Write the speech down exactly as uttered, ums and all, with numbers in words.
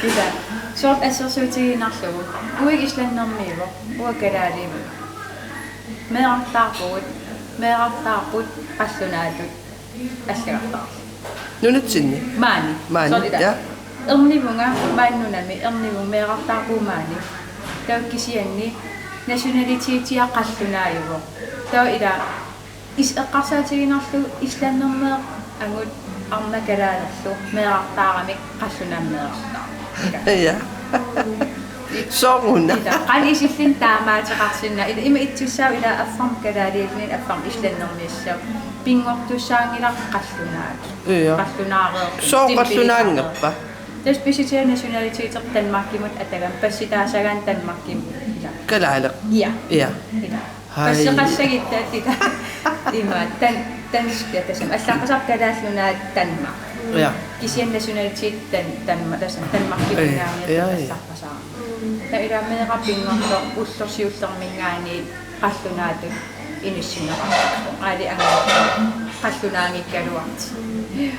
Ila, soorlu assersuutigiinnarlugu. Uagut islandermiuvoq, uagut kalaaliuvoq. Meerartaarpugut, meerartaarput qallunaatut allagartaarluni. Nunatsinni? Maani. Maani, soorlu ila. Ja. Ernivunga maani nunami, ernivunga meerartaarpugut maani. Taava kisianni nationalitetia qallunaajuvoq. Taava ila is-, eqqarsaatigiinnarlugu islandermeeq angut arnat kalaalerlu meerartaaramik qallunaammeersutaa. Ja. Sooruna. Ila, qanoq isilluni taamaateqarsinnaava. Ila, ima ittussaavoq ila affarmik kalaaliulluni affarmik islandermiussaaq. Pinngortussaanngilaq qallunaat. Ja. Qallunaareerput. Sooq qallunaanngippa? Tassa pissutigalugu nationaliteter Danmarkimut atagami, passitaasagaanni Danmarkimut. Ila. Kalaaleq. Ja. Ja. Ila. Hai. Passeqassagitta ila. Ima, dan-, dansk, ja, tassami allaqqasarput Kalaallit Nunaat Danmark. Ja. Kisianni nationalitet Dan-, Danmark, tassami Danmarkiminngaanniit, ja, ja, allaqqasarput. Taava ila meeraq pinngortoq ullorsiornerminngaanniit qallunaatut inissinneqarpoq. Aali angajoqqaat qallunaanngikkaluartut. Ja.